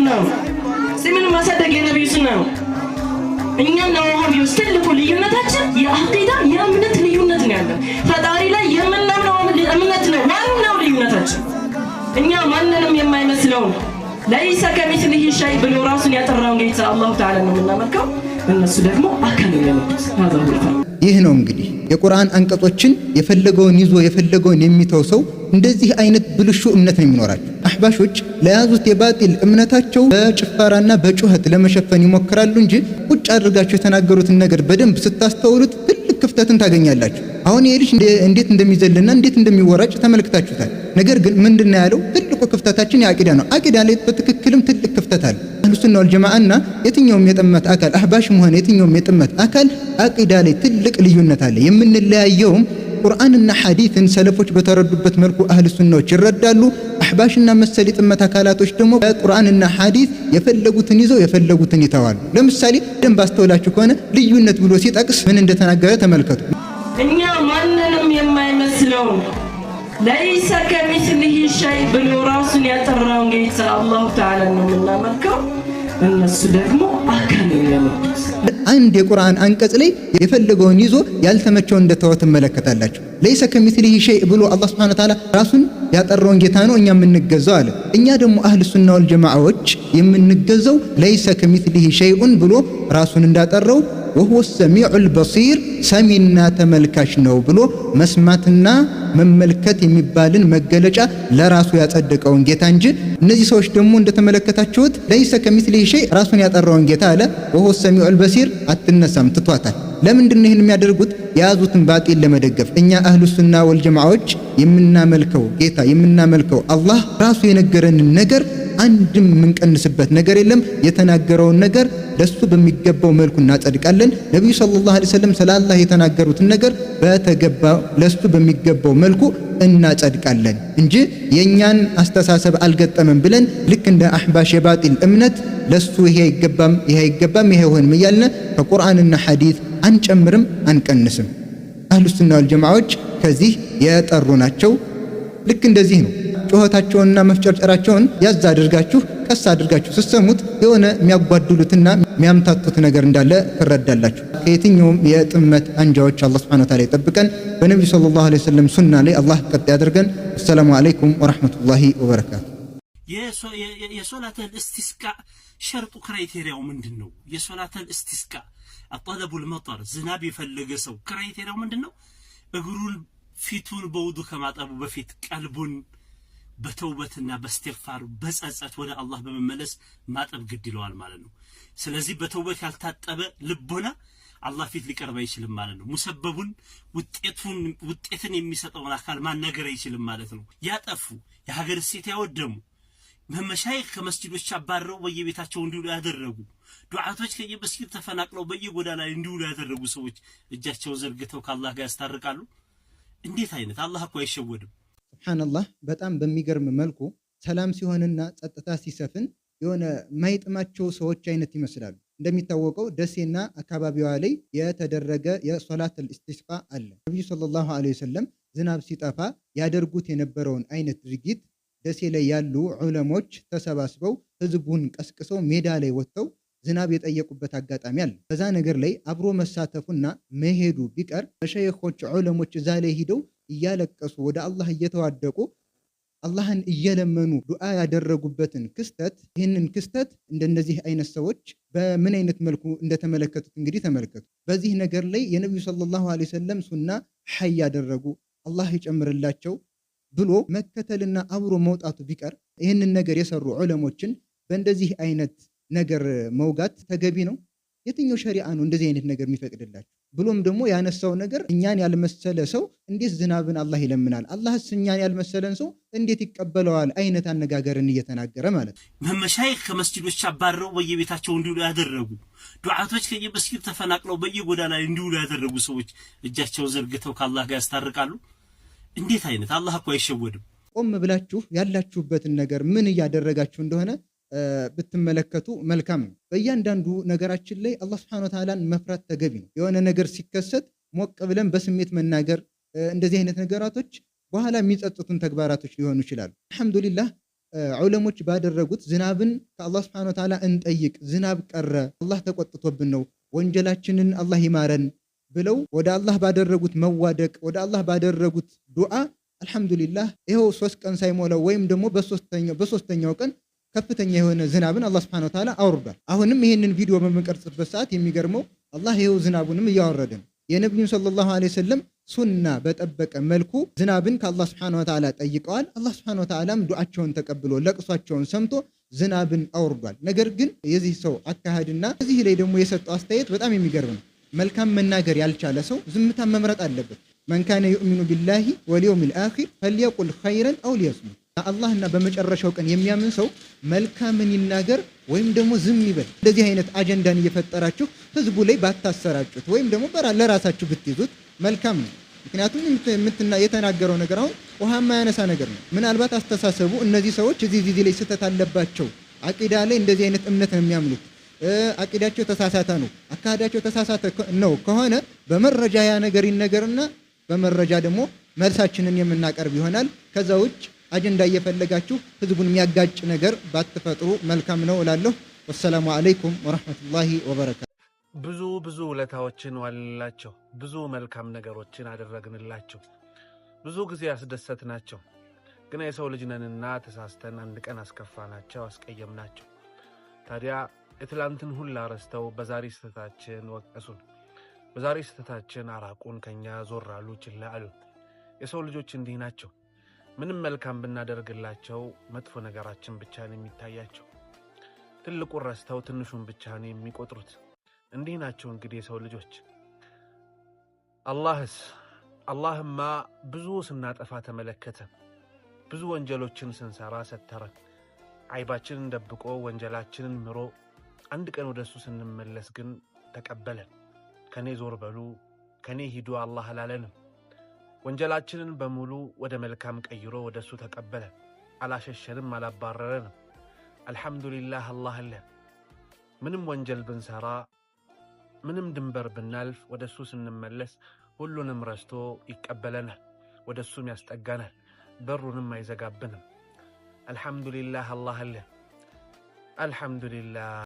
ሱና ነው። ጺምን ማሳደግ የነቢዩ ሱና ነው። እኛና ወሃቢዎች ትልቁ ልዩነታችን የአቂዳ፣ የእምነት ልዩነት ነው ያለን። ፈጣሪ ላይ የምናምነው እምነት ነው ዋናው ልዩነታችን። እኛ ማንንም የማይመስለውን ليس كمثله شيء ብሎ ራሱን ያጠራውን ጌታ አላሁ ተዓላ ነው የምናመልከው። እነሱ ደግሞ አካል ነው የሚያመልኩት። هذا هو الفرق። ይህ ነው እንግዲህ የቁርአን አንቀጾችን የፈለገውን ይዞ የፈለገውን የሚተው ሰው እንደዚህ አይነት ብልሹ እምነት ነው የሚኖራቸው። አሕባሾች ለያዙት የባጢል እምነታቸው በጭፈራና በጩኸት ለመሸፈን ይሞክራሉ እንጂ ቁጭ አድርጋቸው የተናገሩትን ነገር በደንብ ስታስተውሉት ትልቅ ክፍተትን ታገኛላችሁ። አሁን ይሄ ልጅ እንዴት እንደሚዘልና እንዴት እንደሚወራጭ ተመልክታችሁታል። ነገር ግን ምንድነው ያለው? ትልቁ ክፍተታችን የአቂዳ ነው። አቂዳ ላይ በትክክልም ትልቅ ክፍተት አለ። አህሉ ሱና ወል ጀማዓና የትኛውም የጥመት አካል፣ አህባሽም ሆነ የትኛውም የጥመት አካል፣ አቂዳ ላይ ትልቅ ልዩነት አለ። የምንለያየውም ቁርአንና ሐዲትን ሰለፎች በተረዱበት መልኩ አህሉ ሱናዎች ይረዳሉ። አህባሽና መሰል የጥመት አካላቶች ደግሞ በቁርአንና ሐዲት የፈለጉትን ይዘው የፈለጉትን ይተዋሉ። ለምሳሌ ደንብ አስተውላችሁ ከሆነ ልዩነት ብሎ ሲጠቅስ ምን እንደተናገረ ተመልከቱ። እኛ ማንንም የማይመስለውን ليس كمثله شيء ብሎ ራሱን ያጠራውን ጌታ አላሁ ተዓላ ነው የምናመልከው። እነሱ ደግሞ አካል ነው የሚያመልኩት። አንድ የቁርአን አንቀጽ ላይ የፈለገውን ይዞ ያልተመቸውን እንደተወ ትመለከታላችሁ። ليس كمثله شيء ብሎ አላህ سبحانه وتعالى ራሱን ያጠራውን ጌታ ነው እኛ የምንገዛው አለ። እኛ ደግሞ አህል ሱና ወል ጀማዓዎች የምንገዛው ليس كمثله شيء ብሎ ራሱን እንዳጠራው وهو السميع البصير ሰሚና ተመልካች ነው ብሎ መስማትና መመልከት የሚባልን መገለጫ ለራሱ ያጸደቀውን ጌታ እንጂ እነዚህ ሰዎች ደግሞ እንደተመለከታችሁት ليس كمثله شيء ራሱን ያጠራውን ጌታ አለ፣ وهو السميع البصير አትነሳም፣ ትቷታል። ለምንድን ነው ይህን የሚያደርጉት? የያዙትን ባጢል ለመደገፍ። እኛ አህሉ ሱና ወልጀማዓዎች የምናመልከው ጌታ፣ የምናመልከው አላህ ራሱ የነገረንን ነገር አንድም የምንቀንስበት ነገር የለም። የተናገረውን ነገር ለሱ በሚገባው መልኩ እናጸድቃለን። ነቢዩ صلى الله عليه وسلم ስለ አላህ የተናገሩትን ነገር በተገባ ለሱ በሚገባው መልኩ እናጸድቃለን እንጂ የእኛን አስተሳሰብ አልገጠመም ብለን ልክ እንደ አሕባሽ የባጢል እምነት ለሱ ይሄ አይገባም፣ ይሄ አይገባም፣ ይሄ አይሆንም እያልን ከቁርአንና ሐዲት አንጨምርም፣ አንቀንስም። አህሉ ሱና ወልጀማዓዎች ከዚህ የጠሩ ናቸው። ልክ እንደዚህ ነው። ጩኸታቸውንና መፍጨርጨራቸውን ያዝ አድርጋችሁ፣ ቀስ አድርጋችሁ ስትሰሙት የሆነ የሚያጓድሉትና የሚያምታቱት ነገር እንዳለ ትረዳላችሁ። ከየትኛውም የጥመት አንጃዎች አላህ سبحانه وتعالى ይጠብቀን። በነቢዩ صلى الله عليه وسلم ሱና ላይ አላህ ቀጥ ያድርገን። السلام عليكم ورحمة الله وبركاته። የሶላተል እስቲስቃ ሸርጡ criteria ው ምንድን ነው? የሶላተል እስቲስቃ طلب المطر ዝናብ የፈለገ ሰው criteria ው ምንድን ነው? እግሩን ፊቱን በውዱ ከማጠቡ በፊት ቀልቡን በተውበትና በእስትግፋር፣ በጸጸት ወደ አላህ በመመለስ ማጠብ ግድ ይለዋል ማለት ነው። ስለዚህ በተውበት ያልታጠበ ልቦና አላህ ፊት ሊቀርብ አይችልም ማለት ነው። ሙሰበቡን ውጤቱን ውጤትን የሚሰጠውን አካል ማናገር አይችልም ማለት ነው። ያጠፉ፣ የሀገር እሴት ያወደሙ፣ መሻይኽ ከመስጂዶች አባረው በየቤታቸው እንዲውሉ ያደረጉ፣ ዱዓቶች ከየመስጊድ ተፈናቅለው በየጎዳና ላይ እንዲውሉ ያደረጉ ሰዎች እጃቸውን ዘርግተው ከአላህ ጋር ያስታርቃሉ? እንዴት አይነት፣ አላህ እኮ አይሸወድም። سبحان الله፣ በጣም በሚገርም መልኩ ሰላም ሲሆንና ጸጥታ ሲሰፍን የሆነ ማይጥማቸው ሰዎች አይነት ይመስላሉ። እንደሚታወቀው ደሴና አካባቢዋ ላይ የተደረገ የሶላት ኢስቲስቃ አለ። ነቢዩ صلى الله عليه وسلم ዝናብ ሲጠፋ ያደርጉት የነበረውን አይነት ድርጊት ደሴ ላይ ያሉ ዑለሞች ተሰባስበው ህዝቡን ቀስቅሰው ሜዳ ላይ ወጥተው ዝናብ የጠየቁበት አጋጣሚ አለ። በዛ ነገር ላይ አብሮ መሳተፉና መሄዱ ቢቀር መሸይኾች፣ ዑለሞች እዛ ላይ ሂደው እያለቀሱ ወደ አላህ እየተዋደቁ አላህን እየለመኑ ዱዓ ያደረጉበትን ክስተት፣ ይህንን ክስተት እንደነዚህ አይነት ሰዎች በምን አይነት መልኩ እንደተመለከቱት እንግዲህ ተመልከቱ። በዚህ ነገር ላይ የነቢዩ صلى الله عليه وسلم ሱና ሐይ ያደረጉ፣ አላህ ይጨምርላቸው ብሎ መከተልና አብሮ መውጣቱ ቢቀር ይህንን ነገር የሰሩ ዑለሞችን በእንደዚህ አይነት ነገር መውጋት ተገቢ ነው? የትኛው ሸሪዓ ነው እንደዚህ አይነት ነገር የሚፈቅድላቸው? ብሎም ደግሞ ያነሳው ነገር እኛን ያልመሰለ ሰው እንዴት ዝናብን አላህ ይለምናል? አላህስ እኛን ያልመሰለን ሰው እንዴት ይቀበለዋል? አይነት አነጋገርን እየተናገረ ማለት ነው። መሻይኽ ከመስጂዶች አባረው በየቤታቸው እንዲውሉ ያደረጉ፣ ዱዓቶች ከየመስጊድ ተፈናቅለው በየጎዳና ላይ እንዲውሉ ያደረጉ ሰዎች እጃቸውን ዘርግተው ከአላህ ጋር ያስታርቃሉ? እንዴት አይነት፣ አላህ እኮ አይሸወድም። ቆም ብላችሁ ያላችሁበትን ነገር ምን እያደረጋችሁ እንደሆነ ብትመለከቱ መልካም ነው። በእያንዳንዱ ነገራችን ላይ አላህ سبحانه وتعالى ን መፍራት ተገቢ ነው። የሆነ ነገር ሲከሰት ሞቅ ብለን በስሜት መናገር፣ እንደዚህ አይነት ነገራቶች በኋላ የሚጸጽቱን ተግባራቶች ሊሆኑ ይችላሉ። አልሐምዱሊላህ። ዑለሞች ባደረጉት ዝናብን ከአላህ ሱብሓነሁ ወተዓላ እንጠይቅ፣ ዝናብ ቀረ፣ አላህ ተቆጥቶብን ነው፣ ወንጀላችንን አላህ ይማረን ብለው ወደ አላህ ባደረጉት መዋደቅ፣ ወደ አላህ ባደረጉት ዱዓ አልሐምዱሊላህ ይኸው 3 ቀን ሳይሞላው ወይም ደግሞ በሶስተኛው ቀን ከፍተኛ የሆነ ዝናብን አላህ ሱብሓነሁ ወተዓላ አውርዷል። አሁንም ይሄንን ቪዲዮ በምንቀርጽበት ሰዓት የሚገርመው አላህ ይኸው ዝናቡንም እያወረደ ነው። የነቢዩን ሰለላሁ ዐለይሂ ወሰለም ሱና በጠበቀ መልኩ ዝናብን ከአላህ ሱብሓነሁ ወተዓላ ጠይቀዋል። አላህ ሱብሓነሁ ወተዓላም ዱዓቸውን ተቀብሎ ለቅሷቸውን ሰምቶ ዝናብን አውርዷል። ነገር ግን የዚህ ሰው አካሄድና እዚህ ላይ ደግሞ የሰጠው አስተያየት በጣም የሚገርም ነው። መልካም መናገር ያልቻለ ሰው ዝምታን መምረጥ አለበት። መን ካነ ዩእሚኑ ቢላሂ ወልየውሚል አኺር ፈልየቁል ኸይረን አው ሊየስሙት። አላህና በመጨረሻው ቀን የሚያምን ሰው መልካምን ይናገር ወይም ደግሞ ዝም ይበል። እንደዚህ አይነት አጀንዳን እየፈጠራችሁ ህዝቡ ላይ ባታሰራጩት ወይም ደግሞ ለራሳችሁ ብትይዙት መልካም ነው። ምክንያቱም የተናገረው ነገር አሁን ውሃ የማያነሳ ነገር ነው። ምናልባት አስተሳሰቡ እነዚህ ሰዎች እዚህ ላይ ስህተት አለባቸው፣ አቂዳ ላይ እንደዚህ አይነት እምነት ነው የሚያምኑት፣ አቂዳቸው ተሳሳተ ነው፣ አካሄዳቸው ተሳሳተ ነው ከሆነ በመረጃ ያ ነገር ይነገርና በመረጃ ደግሞ መልሳችንን የምናቀርብ ይሆናል። ከዛ ውጭ አጀንዳ እየፈለጋችሁ ህዝቡን የሚያጋጭ ነገር ባትፈጥሩ መልካም ነው እላለሁ። ወሰላሙ አለይኩም ወራህመቱላሂ ወበረካቱ። ብዙ ብዙ ውለታዎችን ዋልንላቸው፣ ብዙ መልካም ነገሮችን አደረግንላቸው፣ ብዙ ጊዜ ያስደሰትናቸው። ግን የሰው ልጅ ነንና ተሳስተን አንድ ቀን አስከፋናቸው፣ አስቀየምናቸው። ታዲያ የትላንትን ሁላ ረስተው በዛሬ ስህተታችን ወቀሱን፣ በዛሬ ስህተታችን አራቁን፣ ከኛ ዞር አሉ፣ ችላ አሉ። የሰው ልጆች እንዲህ ናቸው። ምንም መልካም ብናደርግላቸው መጥፎ ነገራችን ብቻ ነው የሚታያቸው። ትልቁን ረስተው ትንሹን ብቻ ነው የሚቆጥሩት። እንዲህ ናቸው እንግዲህ የሰው ልጆች። አላህስ አላህማ ብዙ ስናጠፋ ተመለከተ። ብዙ ወንጀሎችን ስንሰራ ሰተረን። አይባችንን ደብቆ ወንጀላችንን ምሮ አንድ ቀን ወደሱ ስንመለስ ግን ተቀበለን። ከኔ ዞር በሉ ከኔ ሂዱ አላህ አላለንም። ወንጀላችንን በሙሉ ወደ መልካም ቀይሮ ወደሱ ተቀበለን። አላሸሸንም፣ አላባረረንም። አልሐምዱሊላህ አላህ አለ። ምንም ወንጀል ብንሰራ ምንም ድንበር ብናልፍ ወደሱ ስንመለስ ሁሉንም ረስቶ ይቀበለናል፣ ወደሱም ያስጠጋናል፣ በሩንም አይዘጋብንም። አልሐምዱሊላህ አላህ አለ። አልሐምዱሊላህ።